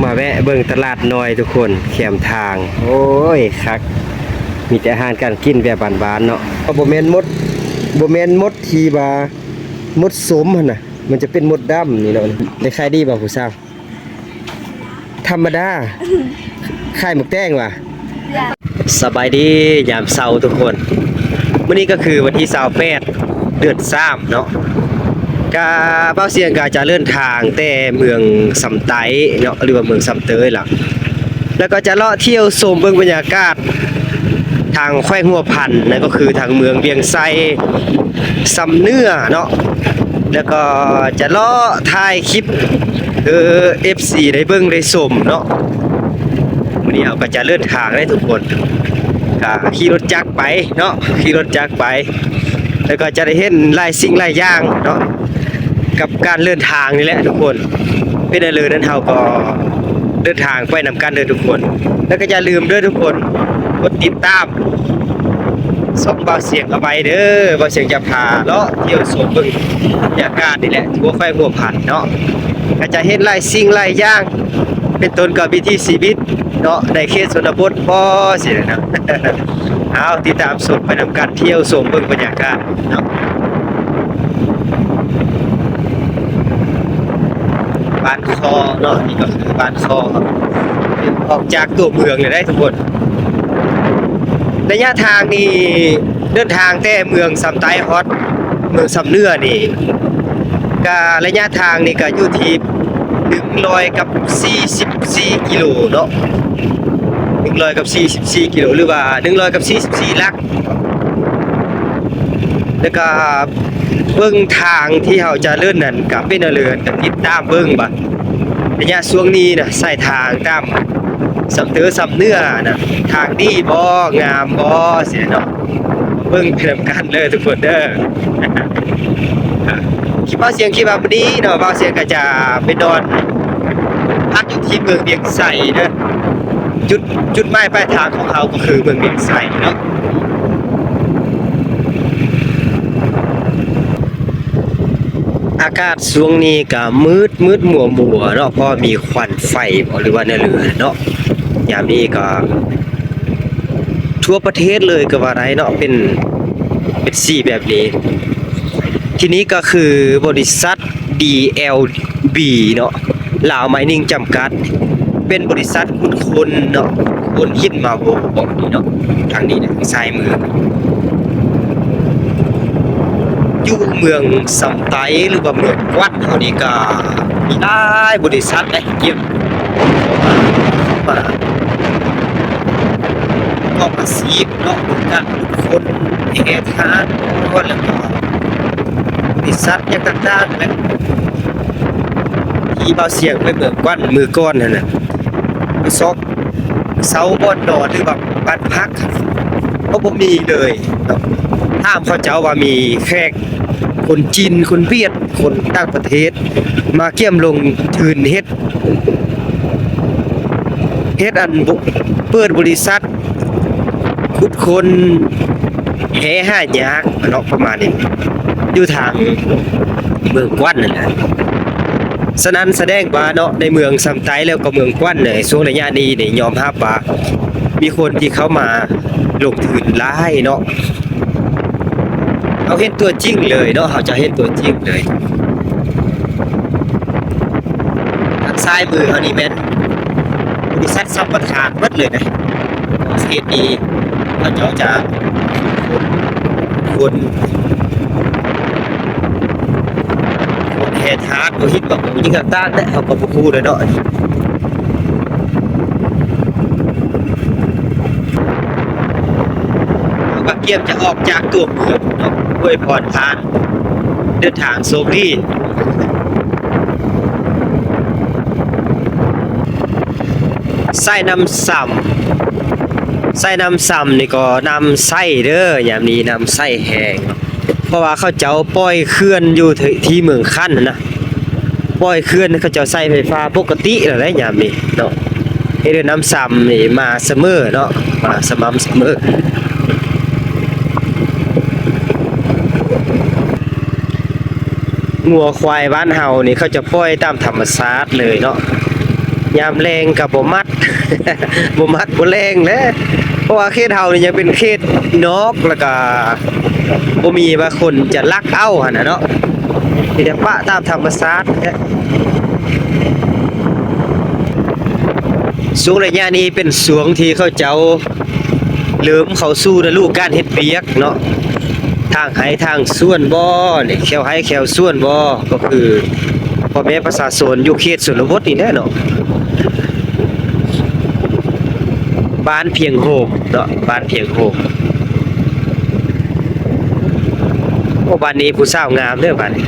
ມາແວະເບິ່ງຕະຫຼາດນ້ອຍທຸກຄົນ ແຄມທາງ. ໂອ້ຍ ຄັກ ມີແຕ່ອາຫານການກິນແບບບ້ານໆເນາະ. ກໍບໍ່ແມ່ນໝົດ ບໍ່ແມ່ນໝົດທີ່ວ່າໝົດສົມຫັ້ນນະ, ມັນຈະເປັນໝົດດຳນີ້ເນາະ. ໄດ້ຂາຍດີບໍ່ຜູ້ສາວ? ທຳມະດາ. ຂາຍໝາກແຕງຫວາ? ສະບາຍດີຍາມເຊົ້າທຸກຄົນ. ມື້ນີ້ກໍຄືວັນທີຊາວແປດ ເດືອນສາມເນາະ. ກະ ບ່າວຊຽງກະຈະເດີນທາງແຕ່ເມືອງຊຳໄຕເນາະ ຫຼືວ່າເມືອງຊຳເຕີຍລະ ແລ້ວກໍຈະເລາະທ່ຽວຊົມເບິ່ງບັນຍາກາດທາງແຂວງຫົວພັນ ນັ້ນກໍຄືທາງເມືອງວຽງໄຊ ຊຳເໜືອເນາະ ແລ້ວກໍຈະເລາະຖ່າຍຄລິບ ເອີ ເອັຟຊີ ໄດ້ເບິ່ງໄດ້ຊົມເນາະ. ມື້ນີ້ເຮົາກໍຈະເດີນທາງເດ້ທຸກຄົນ ກໍຂີ່ລົດຈັກໄປເນາະ ຂີ່ລົດຈັກໄປ ແລ້ວກໍຈະໄດ້ເຫັນຫຼາຍສິ່ງຫຼາຍຢ່າງເນາະ ກັບການເດີນທາງນີ້ແຫຼະທຸກຄົນ. ເປັນແນວໃດນັ້ນ ເຮົາກໍເດີນທາງໄປນຳກັນເດີທຸກຄົນ. ແລ້ວກໍຢ່າລືມເດີທຸກຄົນ ກົດຕິດຕາມຊ່ອງບ່າວຊຽງເອົາໄວ້ເດີ. ບ່າວຊຽງຈະພາເລາະທ່ຽວຊົມເບິ່ງບັນຍາກາດນີ້ແຫຼະ ທົ່ວແຂວງຫົວພັນເນາະ. ກໍຈະເຫັນຫຼາຍສິ່ງຫຼາຍຢ່າງ ເປັນຕົ້ນກໍວິຖີຊີວິດເນາະ ໃນເຂດຊົນນະບົດບໍ ຊີ້ນະ. ເອົາ ຕິດຕາມຊົມໄປນຳກັນ ທ່ຽວຊົມເບິ່ງບັນຍາກາດເນາະ. ບ້ານຄໍເນາະ ນີ້ກໍຄືບ້ານຄໍ ອອກຈາກຕົວເມືອງເລີຍເດ້ທຸກຄົນ. ໄລຍະທາງນີ້ ເດີນທາງແຕ່ເມືອງຊຳໄຕຮອດເມືອງຊຳເໜືອນີ້ ກະໄລຍະທາງນີ້ກະຢູ່ທີ່ໜຶ່ງຮ້ອຍກັບສີ່ສິບສີ່ກິໂລເນາະ ໜຶ່ງຮ້ອຍກັບສີ່ສິບສີ່ກິໂລ ຫຼືວ່າໜຶ່ງຮ້ອຍກັບສີ່ສິບສີ່ຫຼັກ. ແລ້ວກະເບິ່ງທາງທີ່ເຮົາຈະເດີນນັ້ນກະເປັນແນວໃດ ກະຕິດຕາມເບິ່ງບາດ ໄລຍະຊ່ວງນີ້ນະ ສາຍທາງຕາມຊຳເຕີ ຊຳເໜືອນະ ທາງດີບໍ່ ງາມບໍ່ ຊີ້ເນາະ. ເບິ່ງໄປນຳກັນເດີທຸກຄົນເດີ. ຄິດວ່າ ບ່າວຊຽງ ຄິດວ່າມື້ນີ້ເນາະ ບ່າວຊຽງກໍຈະໄປນອນພັກຢູ່ທີ່ເມືອງວຽງໄຊເດີ. ຈຸດ ຈຸດໝາຍປາຍທາງຂອງເຮົາກໍຄືເມືອງວຽງໄຊເນາະ. ອາກາດຊ່ວງນີ້ກໍມືດໆມົວໆເນາະ ເພາະວ່າມີຄວັນໄຟບໍ ຫຼືວ່າແນວເຫຼືອເນາະ. ຍາມນີ້ກໍທົ່ວປະເທດເລີຍກໍວ່າໄດ້ເນາະ ເປັນ ເປັນສີແບບນີ້. ທີ່ນີ້ກໍຄືບໍລິສັດ ດີແອລບີ ເນາະ ລາວໄມນິ້ງ ຈຳກັດ ເປັນບໍລິສັດຂຸດຄົ້ນເນາະ ຄົ້ນຫີນມາໂວ ບອກນີ້ເນາະ. ທາງນີ້ນະ ທາງຊ້າຍມື ຢູ່ເມືອງຊຳໄຕ ຫຼືວ່າເມືອງກວັນເຮົານີ້ກະມີຫຼາຍບໍລິສັດເດ້ ກຽມປະກອບອາຊີບເນາະ ການຂຸດຄົ້ນແຮ່ທາດ ແລ້ວກໍບໍລິສັດຫຍັງຕ່າງໆແຫຼະ. ທີ່ບ່າວຊຽງໄປເມືອງກວັນມື້ກ່ອນຫັ້ນນະ ໄປຊອກເຊົ່າບ່ອນນອນ ຫຼືວ່າບ້ານພັກ ກໍບໍ່ມີເລີຍເນາະ. ຖາມເຂົາເຈົ້າວ່າມີແຂກ ຄົນຈີນ ຄົນຫວຽດ ຄົນຕ່າງປະເທດ ມາກຽມລົງທຶນເຮັດ ເຮັດອັນ ເປີດບໍລິສັດ ຂຸດຄົ້ນແຮ່ຫາຍາກເນາະ ປະມານນີ້ ຢູ່ທາງເມືອງກວັນນັ້ນແຫຼະ. ສະນັ້ນສະແດງວ່າເນາະ ໃນເມືອງຊຳໄຕ ແລ້ວກໍເມືອງກວັນໃນຊ່ວງໄລຍະນີ້ນີ້ ຍອມຮັບວ່າມີຄົນທີ່ເຂົ້າມາລົງທຶນຫຼາຍເນາະ. ເຮົາເຫັນຕົວຈິງເລີຍເນາະ ເຮົາຈະເຫັນຕົວຈິງເລີຍ. ທາງຊ້າຍມືເຮົານີ້ແມ່ນບໍລິສັດສຳປະທານໝົດເລີຍນະ. ເຂດນີ້ເຂົາເຈົ້າຈະ ຄົນ ຄົນແຮ່ທາດ ບໍ່ເຫັນວ່າບໍ່ມີຫຍັງຕ່າງໆແຫຼະ ເຮົາກໍບໍ່ຮູ້ເລີຍເນາະ. ເຮົາກໍກຽມຈະອອກຈາກຕົວເມືອງເນາະ ອວຍພອນທ່ານ ເດີນທາງໂຊກດີ. ສາຍນ້ຳຊຳ ສາຍນ້ຳຊຳນີ້ກໍນ້ຳໃສເດີ ຍາມນີ້ນ້ຳໃສແຮງ ເພາະວ່າເຂົາເຈົ້າປ່ອຍເຂື່ອນຢູ່ທີ່ ທີ່ເມືອງຄັນຫັ້ນນະ ປ່ອຍເຂື່ອນ ເຂົາເຈົ້າໃຊ້ໄຟຟ້າປົກກະຕິແລ້ວແຫຼະຍາມນີ້ເນາະ. ເຮັດໃຫ້ນ້ຳຊຳນີ້ມາສະເໝີເນາະ ມາສະໝ່ຳສະເໝີ. ງົວຄວາຍບ້ານເຮົານີ້ ເຂົາຈະປ່ອຍຕາມທຳມະຊາດເລີຍເນາະ. ຍາມແລ້ງກໍບໍ່ມັດ ບໍ່ມັດບໍ່ແລ້ງແຫຼະ ເພາະວ່າເຂດເຮົານີ້ຍັງເປັນເຂດນອກ ແລ້ວກໍບໍ່ມີວ່າຄົນຈະລັກເອົາຫັ້ນນະເນາະ ມີແຕ່ປະຕາມທຳມະຊາດແທ້. ຊ່ວງໄລຍະນີ້ເປັນຊ່ວງທີ່ເຂົາເຈົ້າເລີ່ມເຂົ້າສູ່ລະດູການເຮັດວຽກເນາະ ທາງໄຮ່ທາງສວນບໍ ນີ້ແຄວໄຮ່ແຄວສວນບໍ ກໍຄືພໍ່ແມ່ປະຊາຊົນຢູ່ເຂດຊົນນະບົດນີ້ແຫຼະເນາະ. ບ້ານພຽງໂຮມເນາະ ບ້ານພຽງໂຮມ. ໂອ້ ບ້ານນີ້ຜູ້ສາວງາມເດີບ້ານນີ້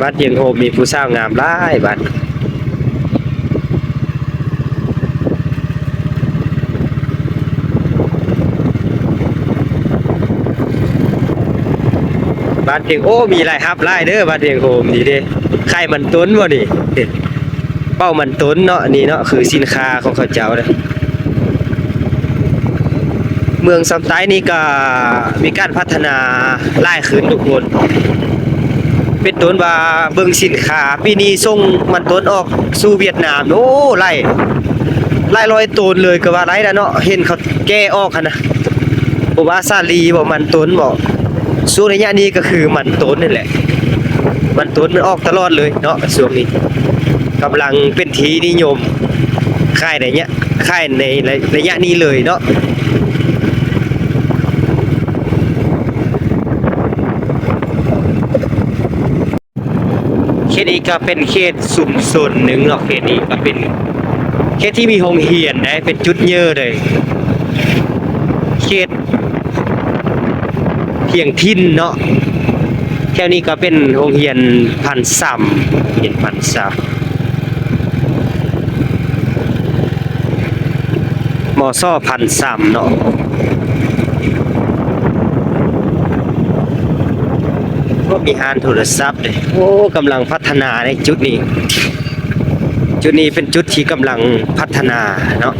ບ້ານພຽງໂຮມມີຜູ້ສາວງາມຫຼາຍບ້ານ. ບ້ານພຽງ ໂອ້ ມີລາຍຮັບຫຼາຍເດີ ບ້ານພຽງໂຮມນີ້ເດ້ ຂາຍມັນຕົ້ນບໍນີ້? ເປົ້າມັນຕົ້ນເນາະ ນີ້ເນາະ ຄືສິນຄ້າຂອງເຂົາເຈົ້າເດ້. ເມືອງຊຳໃຕ້ນີ້ກໍມີການພັດທະນາຫຼາຍຂຶ້ນທຸກຄົນ ເປັນຕົ້ນວ່າເບິ່ງສິນຄ້າ ປີນີ້ສົ່ງມັນຕົ້ນອອກສູ່ຫວຽດນາມ ໂອ້ ຫຼາຍ ຫຼາຍຮ້ອຍໂຕນເລີຍກໍວ່າໄດ້ລະເນາະ ເຫັນເຂົາແກ່ອອກຫັ້ນນະ ບໍ່ວ່າສາລີບໍ ມັນຕົ້ນບໍ ຊ່ວງໄລຍະນີ້ກໍຄືມັນຕົ້ນນີ້ແຫຼະ ມັນຕົ້ນມັນອອກຕະຫຼອດເລີຍເນາະ ຊ່ວງນີ້ກຳລັງເປັນທີ່ນິຍົມ ຂາຍໄລຍະ ຂາຍໃນໄລຍະນີ້ເລີຍເນາະ. ເຂດນີ້ກໍເປັນເຂດຊຸມຊົນໜຶ່ງເນາະ ເຂດນີ້ກໍເປັນເຂດທີ່ມີໂຮງຮຽນໄດ໋ ເປັນຈຸດເຍີເລີຍ ເຂດພຽງຖິ່ນເນາະ. ແຖວນີ້ກໍເປັນໂຮງຮຽນພັນຊຳ ໂຮງຮຽນພັນຊຳ ມສ ພັນຊຳເນາະ ກໍມີຮ້ານໂທລະສັບເດ້. ໂອ້ ກຳລັງພັດທະນາໃນຈຸດນີ້ ຈຸດນີ້ເປັນຈຸດທີ່ກຳລັງພັດທະນາເນາະ.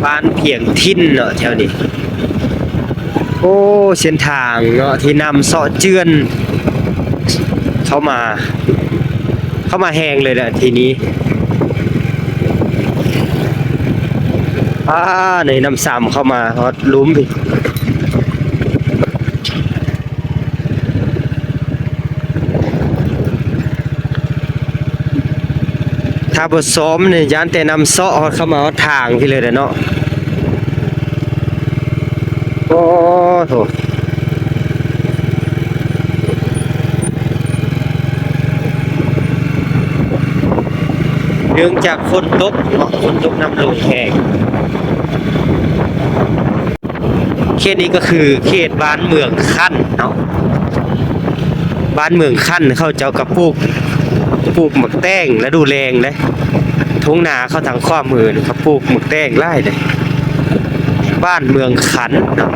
ບ້ານພຽງຖິ່ນເນາະແຖວນີ້. ໂອ້ ເສັ້ນທາງເນາະ ທີ່ນ້ຳເຊາະເຈື່ອນເຂົ້າມາ ເຂົ້າມາແຮງເລີຍແຫຼະທີນີ້. ອາ ໃນນ້ຳຊຳເຂົ້າມາຮອດລຸ່ມພີ້. ຖ້າບໍ່ຊ້ອມນີ້ ຢ້ານແຕ່ນ້ຳເຊາະຮອດເຂົ້າມາຮອດທາງພີ້ເລີຍເນາະ. ໂອ້ໂຫ ເນື່ອງຈາກຝົນຕົກເນາະ ຝົນຕົກ ນ້ຳລົງແຮງ. ເຂດນີ້ກໍຄືເຂດບ້ານເມືອງຂັນເນາະ ບ້ານເມືອງຂັນ ເຂົາເຈົ້າກໍປູກ ປູກໝາກແຕງລະດູແລ້ງເດ້. ທົ່ງນາເຂົາທາງຂວາມືນີ້ ເຂົາປູກໝາກແຕງຫຼາຍເດ້ ບ້ານເມືອງຂັນເນາະ.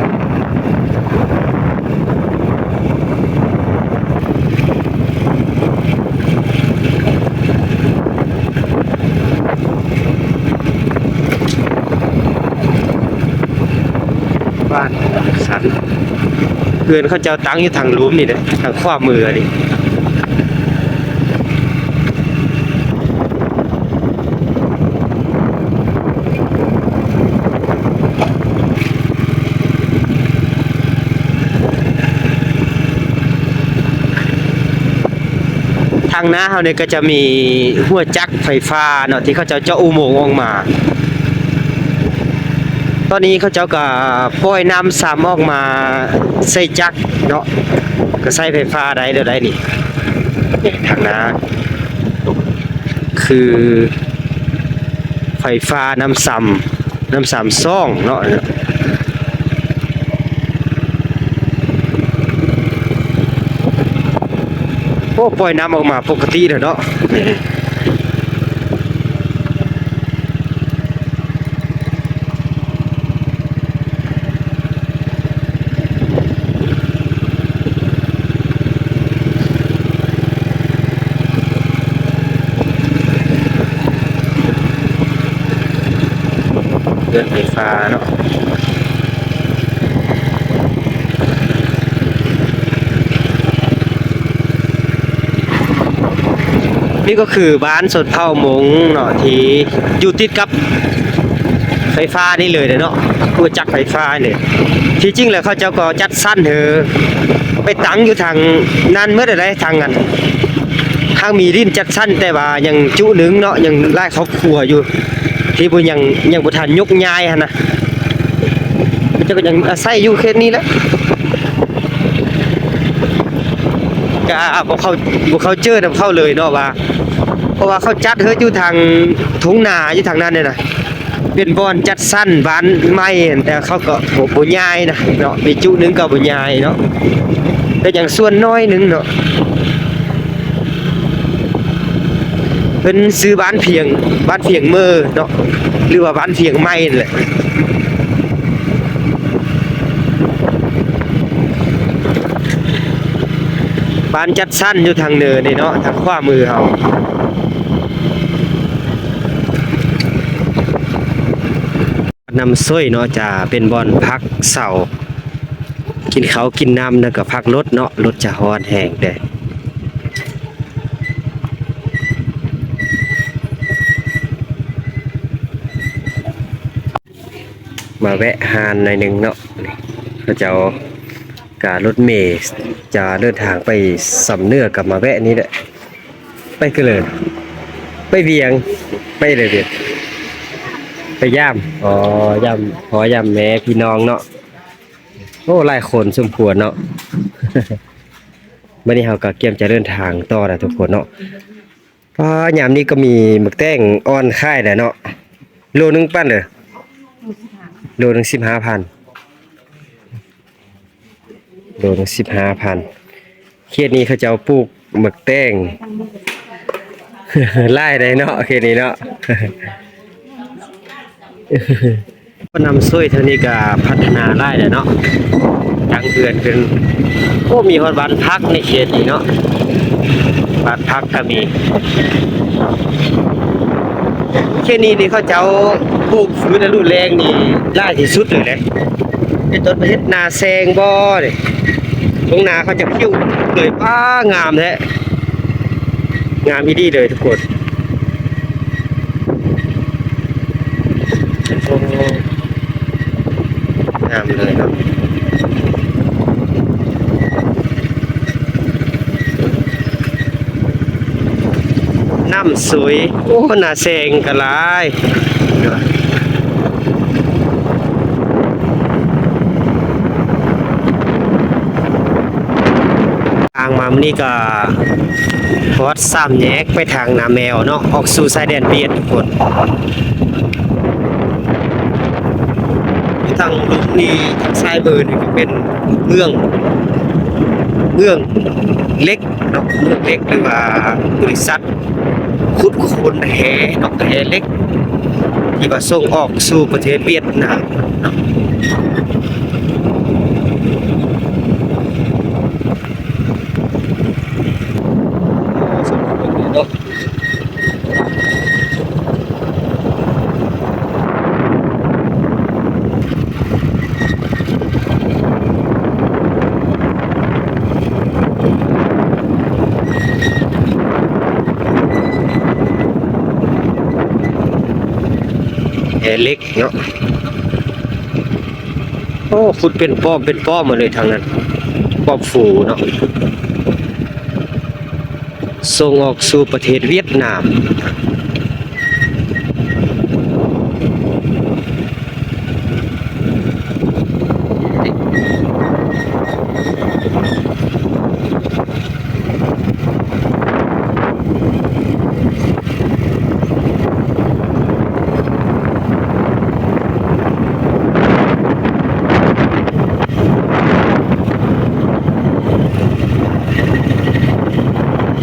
ບ້ານສັນ ເຮືອນເຂົາເຈົ້າຕັ້ງຢູ່ທາງລຸ່ມນີ້ເດ້ ທາງຂວາມືນີ້. ທາງໜ້າເຮົານີ້ກໍຈະມີຫົວຈັກໄຟຟ້າເນາະ ທີ່ເຂົາເຈົ້າເຈາະອຸໂມງອອກມາ. ຕອນນີ້ເຂົາເຈົ້າກໍປ່ອຍນ້ຳຊຳອອກມາໃສ່ຈັກເນາະ ກໍໃຊ້ໄຟຟ້າໄດ້ແລ້ວໄດ໋ນີ້. ທາງໜ້າຄືໄຟຟ້ານ້ຳຊຳ ນ້ຳຊຳສອງເນາະ. ໂອ້ ໂອ້ ປ່ອຍນ້ຳອອກມາປົກກະຕິແລ້ວເນາະ. ເຮືອນໄຟຟ້າເນາະ. ນີ້ກໍຄືບ້ານຊົນເຜົ່າມົ້ງເນາະ ທີ່ຢູ່ຕິດກັບໄຟຟ້ານີ້ເລີຍເນາະ, ຮູ້ຈັກໄຟຟ້ານີ້. ທີ່ຈິງແລ້ວເຂົາເຈົ້າກໍຈັດສັນໃຫ້ໄປຕັ້ງຢູ່ທາງນັ້ນໝົດແລ້ວ ທາງອັນ ທາງມີດິນຈັດສັນ, ແຕ່ວ່າຍັງຈຸໜຶ່ງເນາະ, ຍັງຫຼາຍຄອບຄົວຢູ່ ທີ່ບໍ່ ຍັງ ຍັງບໍ່ທັນຍົກຍ້າຍຫັ້ນນະ. ເຂົາເຈົ້າກໍຍັງອາໄສຢູ່ເຂດນີ້ແຫຼະ. ກະບໍ່ເຂົ້າ ບໍ່ເຂົ້າເຈີນຳເຂົາເລີຍເນາະວ່າ ເພາະວ່າເຂົາຈັດເຮືອນຢູ່ທາງທົ່ງນາຢູ່ທາງນັ້ນເດນະ, ເປັນບ່ອນຈັດສັນບ້ານໃໝ່, ແຕ່ເຂົາກໍບໍ່ ບໍ່ຍ້າຍນະເນາະ, ມີຈຸໜຶ່ງກໍບໍ່ຍ້າຍເນາະ, ແຕ່ຍັງສ່ວນໜ້ອຍໜຶ່ງເນາະ. ເພິ່ນຊື່ບ້ານພຽງ ບ້ານພຽງເມີເນາະ ຫຼືວ່າບ້ານພຽງໃໝ່ນັ້ນແຫຼະ. ບ້ານຈັດສັນຢູ່ທາງເນີນນີ້ເນາະ ທາງຂວາມືເຮົາ. ນ້ຳໂຊຍເນາະ ຈະເປັນບ່ອນພັກເຊົາ ກິນເຂົ້າກິນນ້ຳ ແລ້ວກໍພັກລົດເນາະ, ລົດຈະຮ້ອນແຮງເດ້. ມາແວະຮ້ານໜ້ອຍໜຶ່ງເນາະ, ເຂົາເຈົ້າກະລົດເມຈະເດີນທາງໄປຊຳເໜືອ ກໍມາແວະນີ້ແຫຼະ. ໄປກະເລີຍ ໄປວຽງ ໄປເລີຍວຽງ ໄປຢາມ ອໍ ຢາມພໍ່ຢາມແມ່ພີ່ນ້ອງເນາະ. ໂອ້ ຫຼາຍຄົນສົມຄວນເນາະ. ບັດນີ້ເຮົາກໍກຽມຈະເດີນທາງຕໍ່ແລ້ວທຸກຄົນເນາະ. ປ້າ ຍາມນີ້ກໍມີໝາກແຕງອ່ອນຂາຍແລ້ວເນາະ, ໂລໜຶ່ງປານເດີ? ໂລໜຶ່ງສິບຫ້າພັນ. ໂລໜຶ່ງສິບຫ້າພັນ. ເຂດນີ້ເຂົາເຈົ້າປູກໝາກແຕງຫຼາຍໃດເນາະ ເຂດນີ້ເນາະ. ນ້ຳໂຊຍເທື່ອນີ້ກໍພັດທະນາຫຼາຍແລ້ວເນາະ, ຕັ້ງເຮືອນຂຶ້ນ. ໂອ້ ມີຮອດບ້ານພັກໃນເຂດນີ້ເນາະ, ບ້ານພັກກໍມີ. ເຂດນີ້ນີ້ເຂົາເຈົ້າປູກພືດລະດູແລ້ງນີ້ຫຼາຍທີ່ສຸດເລີຍເດ້. ເປັນຕົ້ນປະເທດນາແຊງບໍ່ນີ້, ທົ່ງນາເຂົາຈະຂຽວເລີຍ. ປ້າ ງາມແທ້, ງາມອີ່ຫຼີເລີຍທຸກຄົນ. ໂອ້ ງາມເລີຍເນາະ. ນ້ຳໂຊຍ ໂອ້ ໜ້າແຊງກໍຫຼາຍ. ທາງມາມື້ນີ້ກໍຮອດສາມແຍກໄປທາງນາແມວເນາະ, ອອກສູ່ຊາຍແດນຫວຽດທຸກຄົນ. ທາງລຸ່ມນີ້ ທາງຊ້າຍມືນີ້ກໍເປັນເມືອງ ເມືອງເຫຼັກເນາະ, ເມືອງເຫຼັກ ຫຼືວ່າບໍລິສັດຂຸດຄົ້ນແຮ່ເນາະ, ແຮ່ເຫຼັກທີ່ວ່າສົ່ງອອກສູ່ປະເທດຫວຽດນາມເນາະ. ແຮ່ເຫຼັກເນາະ. ໂອ້ ຂຸດເປັນປ້ອມເປັນປ້ອມມາເລີຍທາງນັ້ນ, ປ້ອມຟູເນາະ. ສົ່ງອອກສູ່ປະເທດຫວຽດນາມ. ໂ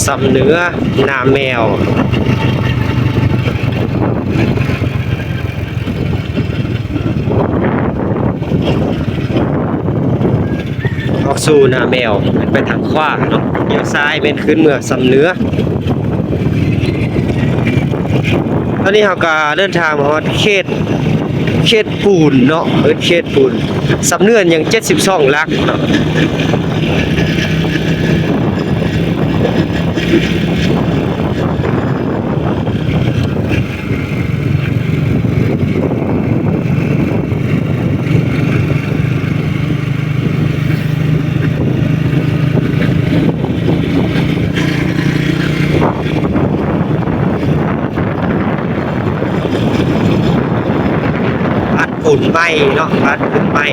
ຊຳເໜືອ ນາແມວ. ອອກສູ່ນາແມວ ແມ່ນໄປທາງຂວາເນາະ, ລ້ຽວຊ້າຍແມ່ນຂຶ້ນເມືອຊຳເໜືອ. ຕອນນີ້ເຮົາກໍເດີນທາງມາຮອດເຂດ ເຂດປູນເນາະ, ເອີ້ນເຂດປູນ. ຊຳເໜືອຍັງເຈັດສິບສອງຫຼັກເນາະ. ບ້ານປູນໃໝ່ເນາະ, ບ້ານປູນໃໝ່.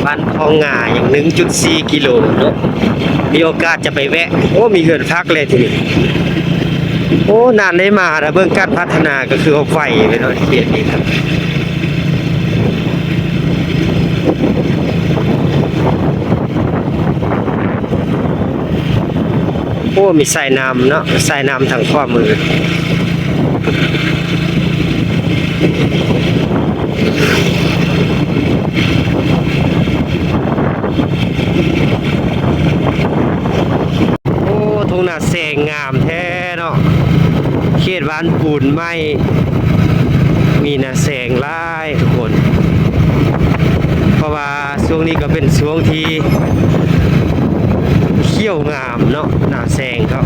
ບ້ານຄອງງາ ຍັງໜຶ່ງຈຸດສີ່ກິໂລເນາະ, ມີໂອກາດຈະໄປແວະ. ໂອ້ ມີເຮືອນພັກແລ້ວທີນີ້. ໂອ້ ນານໄດ້ມານະ, ເບິ່ງການພັດທະນາກໍຄືວ່າໄວໄປເນາະ ເຂດນີ້ນະ. ໂອ້ ມີສາຍນ້ຳເນາະ, ສາຍນ້ຳທາງຂວາມື. ໂອ້ ທົ່ງນາແຊງງາມແທ້ເນາະ, ເຂດບ້ານປູນໃໝ່ ມີນາແຊງຫຼາຍທຸກຄົນ, ເພາະວ່າຊ່ວງນີ້ກໍເປັນຊ່ວງທີ່ຂຽວງາມເນາະ ນາແຊງເຂົາ.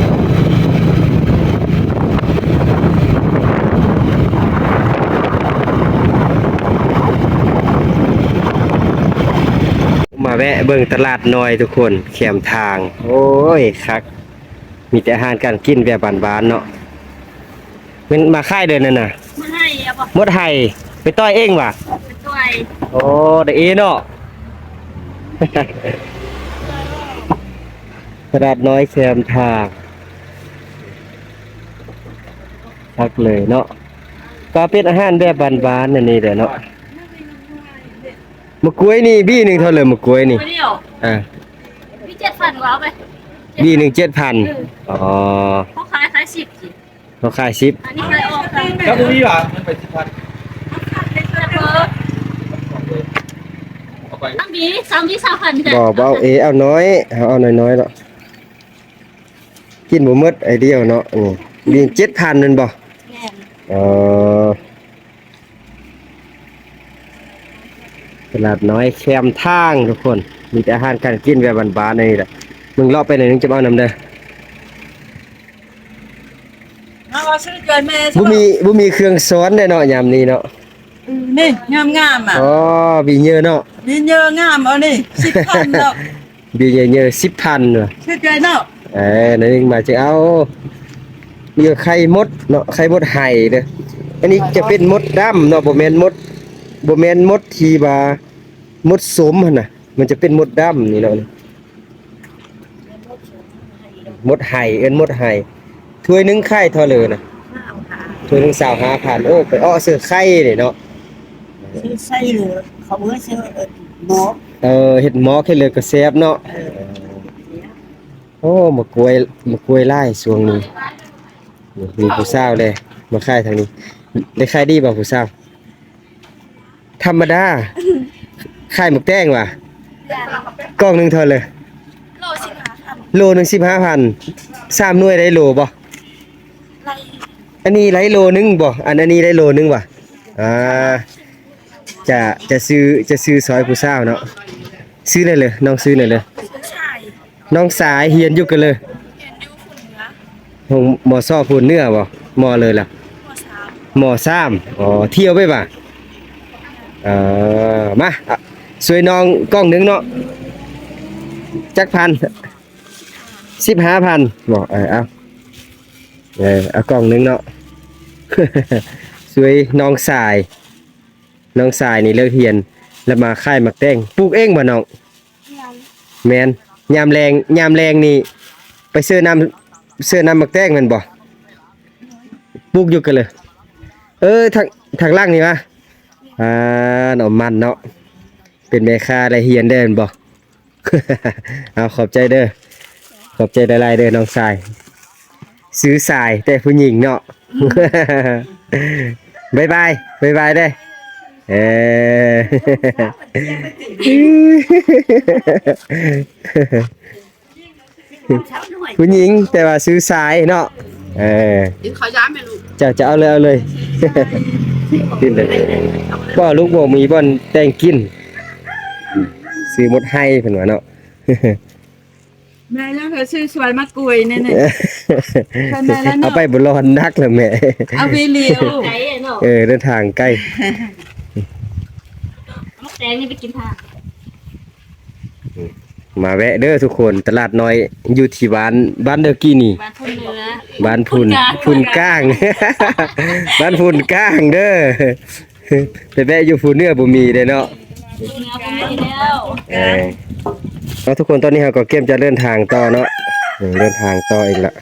ມາແວະເບິ່ງຕະຫຼາດນ້ອຍທຸກຄົນ ແຄມທາງ. ໂອ້ຍ ຄັກ. ມີແຕ່ອາຫານການກິນແບບບ້ານໆເນາະ. ແມ່ນມາຂາຍເດີນັ້ນນະ? ມາໃຫ້ ເອົາບໍ່? ໝົດໄຮ່. ໄປຕ່ອຍເອງຫວາ? ໄປຕ່ອຍ. ໂອ້ ໄດ້ເອເນາະ. ຕະຫຼາດນ້ອຍແຄມທາງ. ຄັກເລີຍເນາະ. ກໍເປັນອາຫານແບບບ້ານໆ ອັນນີ້ແຫຼະເນາະ. ໝາກກ້ວຍນີ້ ບີໜຶ່ງເທົ່າໃດ ໝາກກ້ວຍນີ້? ດຽວ ອ່າ ມີເຈັດພັນ ກໍເອົາໄປ. ບີໜຶ່ງເຈັດພັນ. ເອີ ອໍ ເຂົາຂາຍ ຂາຍສິບ. ເຂົາຂາຍສິບ. ອັນນີ້ຂາຍອອກ. ກໍບໍ່ມີຫວາ ມັນໄປສິບພັນ. ເອົາໄປ ສາມບີ ສາມບີ ຊາວພັນ. ບໍ່ ບໍ່ເອົາເອ ເອົານ້ອຍ ເອົາ ເອົານ້ອຍໆເນາະ. ກິນບໍ່ໝົດໄອດຽວເນາະ. ນີ້ ບີເຈັດພັນແມ່ນບໍ່? ແມ່ນ. ອໍ ຕະຫຼາດນ້ອຍແຄມທາງທຸກຄົນ, ມີແຕ່ອາຫານການກິນແບບບ້ານໆ ອັນນີ້ແຫຼະ. ມຶງເລາະໄປໜ້ອຍໜຶ່ງ ຈະເອົານຳເດີ. ເອົາ ເອົາຊື້ເກີນແມ່. ບໍ່ມີ ບໍ່ມີເຄື່ອງຊ້ອນແດ່ເນາະ ຍາມນີ້ເນາະ. ອືມ ນີ້ງາມໆ ອ່ະ. ອໍ ບີເຍີເນາະ, ບີເຍີງາມ. ເອົານີ້ ສິບພັນເນາະ. ບີເຍີສິບພັນວ່າ ຖືກໃຈເນາະ. ເອີ ນັ້ນມາຈະເອົາ ມີໄຂ່ມົດເນາະ, ໄຂ່ມົດໄຫເດີ. ອັນນີ້ຈະເປັນມົດດຳເນາະ, ບໍ່ແມ່ນມົດ ບໍ່ແມ່ນມົດທີ່ວ່າມົດສົມຫັ້ນນະ, ມັນຈະເປັນມົດດຳນີ້ເນາະ. ມົດໄຫ ເອີ້ນມົດໄຫ. ຖ້ວຍໜຶ່ງຂາຍເທົ່າເລີນະ? ຖ້ວຍໜຶ່ງຊາວຫ້າພັນ. ໂອ້ ໄປເອາະຊື້ໄຂ່ນີ້ເນາະ. ຊື້ໄສ້ເຫຼືອ ເຂົາເອີ້ນຊື້ໝອກ. ເອີ ເຮັດໝອກ ເຮັດເຫຼືອກໍແຊບເນາະ. ເອີ ໂອ້ ໝາກກ້ວຍ ໝາກກ້ວຍຫຼາຍຊ່ວງນີ້. ນີ້ ມີຜູ້ສາວເລີຍມາຂາຍທາງນີ້. ໄດ້ຂາຍດີບໍ່ຜູ້ສາວ? ທຳມະດາ. ຂາຍໝາກແຕງຫວາ? ກ່ອງໜຶ່ງເທົ່າໃດ? ໂລສິບຫ້າພັນ. ໂລໜຶ່ງສິບຫ້າພັນ. ສາມໜ່ວຍໄດ້ໂລບໍ່? ໄດ້. ອັນນີ້ໄດ້ໂລໜຶ່ງບໍ່? ອັນ ອັນນີ້ໄດ້ໂລໜຶ່ງຫວາ? ອ່າ ຈະ ຈະຊື້ ຈະຊື້ຊ່ອຍຜູ້ສາວເນາະ. ຊື່ແນວເລີ ນ້ອງຊື່ແນວເລີ? ຊື່ສາຍ. ນ້ອງສາຍ ຮຽນຢູ່ກະເລີ? ຮຽນຢູ່ພຸ້ນເໜືອ. ໂຮງ ມ.ສ ພຸ້ນເໜືອບໍ່? ມໍເລີລະ? ມໍສາມ. ອໍ ທ່ຽວໄປຫວາ? ເອີ ມາ ອະ ຊ່ວຍນ້ອງກ່ອງໜຶ່ງເນາະ. ຈັກພັນ? ສິບຫ້າພັນບໍ? ເອີ ເອົາ ເອີ ເອົາກ່ອງໜຶ່ງເນາະ. ຊ່ວຍນ້ອງສາຍ. ນ້ອງຊາຍນີ້ເລີກຮຽນ ແລ້ວມາຂາຍໝາກແຕງ. ປູກເອງບໍ່ນ້ອງ? ແມ່ນ. ຍາມແລງ ຍາມແລງນີ້ໄປເຊື່ອນ້ຳ ເຊື່ອນ້ຳໝາກແຕງແມ່ນບໍ່? ປູກຢູ່ກະເລີ. ເອີ ທາງ ທາງຫຼັງນີ້ຫວາ? ອ່າ ນ້ອງມັນເນາະ ເປັນແມ່ຄ້າໄດ້ຮຽນແດ່ແມ່ນບໍ່? ເອົາ ຂອບໃຈເດີ ຂອບໃຈຫຼາຍໆເດີນ້ອງຊາຍ. ຊື່ຊາຍແຕ່ຜູ້ຍິງເນາະ. ບາຍບາຍ ບາຍບາຍເດີ. ເອີ ຜູ້ຍິງແຕ່ວ່າຊື່ຊາຍເນາະ. ເອີ ກິນເຂົ້າຢາແມ່ລູກ. ເຈົ້າ ເຈົ້າ ເອົາເລີຍ ເອົາເລີຍ. ກິນເລີຍ. ບໍ່ ລູກບໍ່ມີບ່ອນແຕ່ງກິນ ຊື້ໝົດໄຮ່ເພິ່ນວ່າເນາະ. ແມ່ຍັງເຄີຍຊື້ສວຍມາກວຍແນ່ໆ. ເພິ່ນແມ່ລະເນາະ ເອົາໄປບໍ່ລອດ ໜັກລະແມ່. ເອົາໄປຫຼຽວ ໄກເນາະ. ເອີ ເດີນທາງໄກ. ໝາກແຕງນີ້ໄປກິນທາງ ມາແວະເດີທຸກຄົນ ຕະຫຼາດນ້ອຍຢູ່ທີ່ບ້ານ ບ້ານເດີກີ່ນີ້ ບ້ານພຸນເໜືອ ບ້ານພຸນ ພຸນກາງ ບ້ານພຸນກາງເດີ. ໄປແວະຢູ່ພູເໜືອບໍ່ມີເດ້ເນາະ. ເອີ ເອົາ ທຸກຄົນ ຕອນນີ້ເຮົາກໍກຽມຈະເດີນທາງຕໍ່ເນາະ. ເດີນທາງຕໍ່ອີກລະ.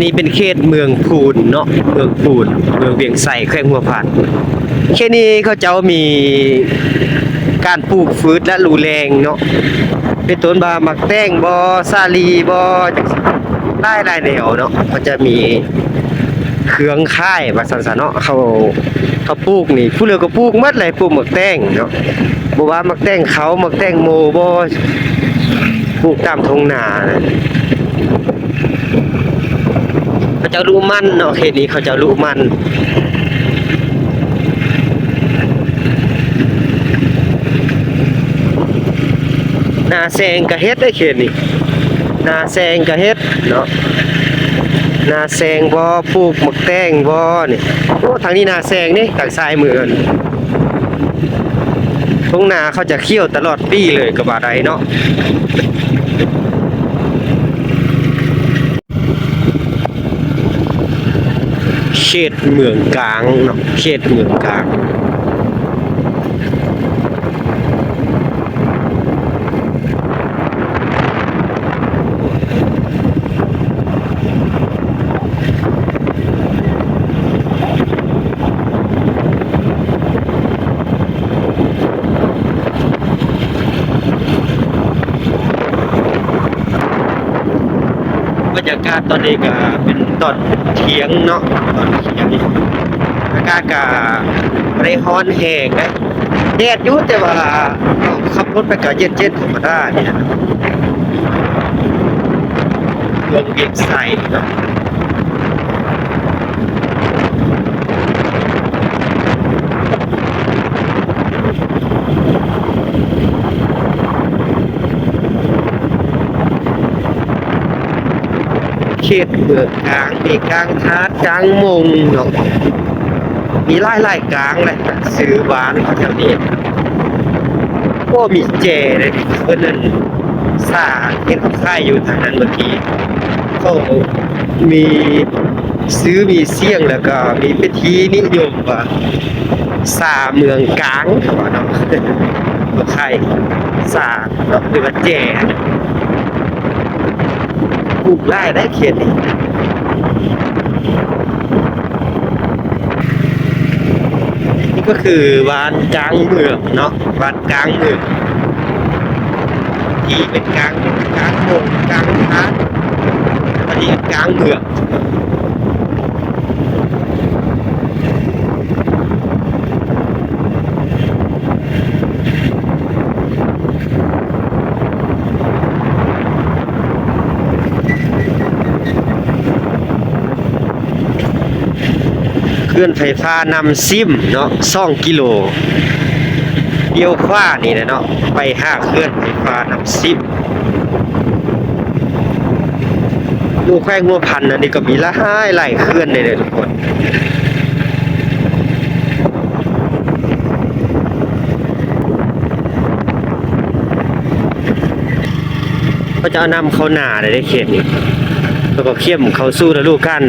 ນີ້ເປັນເຂດເມືອງພູນເນາະ ເມືອງພູນ ເມືອງວຽງໄຊ ແຂວງຫົວພັນ. ເຂດນີ້ເຂົາເຈົ້າມີການປູກພືດ ແລະ ຫຼູແລງເນາະ ເປັນຕົ້ນວ່າໝາກແຕງບໍ ສາລີບໍ ຫຼາຍໆແນວເນາະ. ເຂົາຈະມີເຄື່ອງຂາຍວ່າຊັ້ນຊະເນາະ. ເຂົາ ເຂົາປູກນີ້ ຜູ້ເຫຼືອກໍປູກໝົດເລີຍ ປູກໝາກແຕງເນາະ ບໍ່ວ່າໝາກແຕງເຂົາ ໝາກແຕງໂມບໍ ປູກຕາມທົ່ງນາ. ເຂົາເຈົ້າລຸມັນເນາະ ເຂດນີ້ເຂົາເຈົ້າລຸມັນ. ນາແຊງກະເຮັດໄດ໋ເຂດນີ້ ນາແຊງກະເຮັດເນາະ. ນາແຊງບໍ ປູກໝາກແຕງບໍນີ້. ໂອ້ ທາງນີ້ນາແຊງເດ້ ທາງຊ້າຍມືຫັ້ນ. ທົ່ງນາເຂົາຈະຂຽວຕະຫຼອດປີເລີຍກໍວ່າໄດ້ເນາະ. ເຂດເມືອງກາງເນາະ ເຂດເມືອງກາງ. ບັນຍາກາດຕອນນີ້ກະເປັນຕອນທ່ຽງເນາະ ຕອນທ່ຽງ ອາກາດກະບໍ່ໄດ້ຮ້ອນແຮງເດ້ ແດດຢູ່ ແຕ່ວ່າເຮົາຂັບລົດໄປກະເຢັນໆ ທຳມະດານີ້ແຫຼະ. ເມືອງວຽງໄຊເນາະ ເຂດເມືອງກາງ ມີກາງທາດ ກາງມົງເນາະ ມີຫຼາຍໆກາງເລີຍ ຊື່ບ້ານເຂົາແຖວນີ້. ໂອ້ ມີແຈເດ້ ເພິ່ນນັ້ນ ສາເຮັດຂາຍຢູ່ທາງນັ້ນເມື່ອກີ້ ເຂົາມີຊື່ມີສຽງ ແລ້ວກໍມີເປັນທີ່ນິຍົມວ່າ ສາເມືອງກາງ ເຂົາວ່າເນາະ ເຂົາຂາຍສາເນາະ ຫຼືວ່າແຈ ປູກຫຼາຍໄດ໋ເຂດນີ້. ນີ້ກໍຄືບ້ານກາງເມືອງເນາະ ບ້ານກາງເມືອງ ທີ່ເປັນກາງ ກາງມົງ ກາງທາດ ອັນນີ້ກາງເມືອງ. ເຂື່ອນໄຟຟ້ານ້ຳຊິມເນາະ ສອງກິໂລ ລ້ຽວຂວານີ້ແຫຼະເນາະ ໄປຫາເຂື່ອນໄຟຟ້ານ້ຳຊິມ. ຢູ່ແຂວງຫົວພັນອັນນີ້ກໍມີຫຼາຍໆເຂື່ອນເດ້ທຸກຄົນ ເຂົາຈະເອົານ້ຳເຂົ້ານາໄດ້ເຂດນີ້ ແລ້ວກໍເຂັ້ມເຂົ້າສູ່ລະດູການ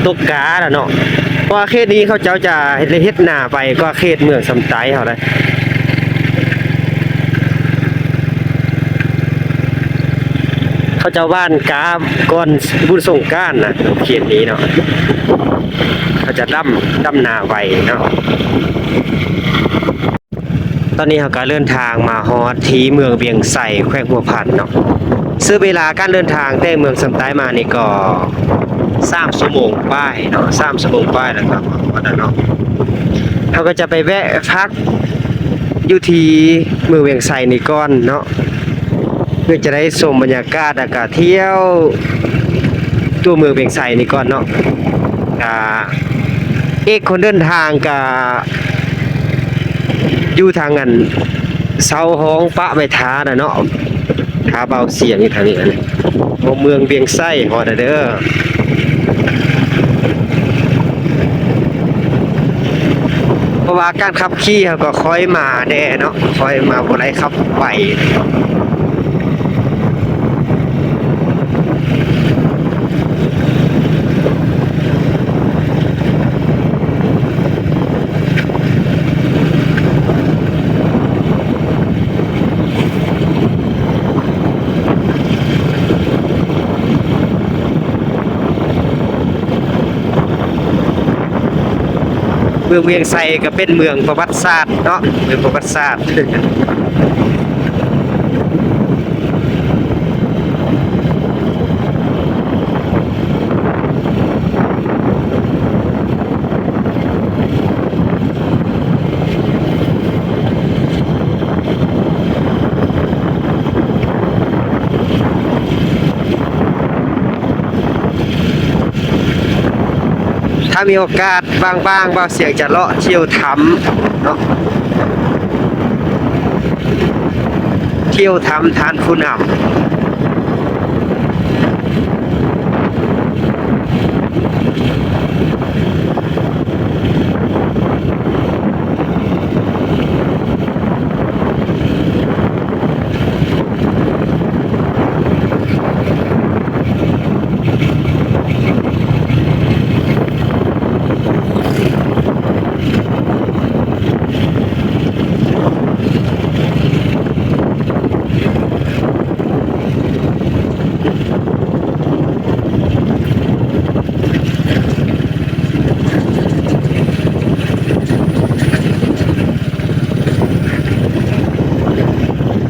ຕົກກາແລ້ວເນາະ. ເພາະວ່າເຂດນີ້ເຂົາເຈົ້າຈະເຮັດ ເຮັດນາໄວກວ່າເຂດເມືອງຊຳໃຕ້ເຮົາໄດ໋. ເຂົາເຈົ້າຫວ່ານກ້າກ່ອນບຸນສົງການນະ ເຂດນີ້ເນາະ ເຂົາຈະດຳ ດຳນາໄວເນາະ. ຕອນນີ້ເຮົາກໍເດີນທາງມາຮອດທີ່ເມືອງວຽງໄຊ ແຂວງຫົວພັນເນາະ. ໃຊ້ເວລາການເດີນທາງແຕ່ເມືອງຊຳໃຕ້ມານີ້ກໍສາມຊົ່ວໂມງປາຍເນາະ ສາມຊົ່ວໂມງປາຍ ແລ້ວກໍມາຮອດແລ້ວເນາະ. ເຮົາກໍຈະໄປແວະພັກຢູ່ທີ່ເມືອງວຽງໄຊນີ້ກ່ອນເນາະ ເພື່ອຈະໄດ້ຊົມບັນຍາກາດ ແລ້ວກໍທ່ຽວຕົວເມືອງວຽງໄຊນີ້ກ່ອນເນາະ. ກະ ເອກຄົນເດີນທາງກະຢູ່ທາງອັນເຊົາຫ້ອງປະໄມ້ທານະເນາະ ຖ້າເບົາສຽງຢູ່ທາງນີ້ນະ. ໂອ້ ເມືອງວຽງໄຊຮອດແລ້ວເດີ ເພາະວ່າການຂັບຂີ່ເຮົາກໍຄ່ອຍມາແດ່ເນາະ ຄ່ອຍມາ ບໍ່ໄດ້ຂັບໄວ. ເມືອງວຽງໄຊກໍເປັນເມືອງປະຫວັດສາດເນາະ ເມືອງປະຫວັດສາດ. ຖ້າມີໂອກາດ ວ່າງໆ ບ່າວສຽງຈະເລາະທ່ຽວຖ້ຳເນາະ ທ່ຽວຖ້ຳທ່ານຜູ້ນຳ.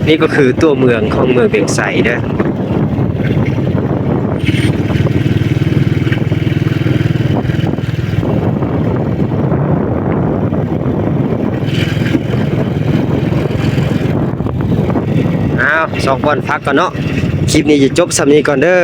ນີ້ກໍຄືຕົວເມືອງຂອງເມືອງວຽງໄຊເດີ. ອ້າວ ສອງບ່ອນພັກກ່ອນເນາະ ຄລິບນີ້ຈະຈົບສ່ຳນີ້ກ່ອນເດີ.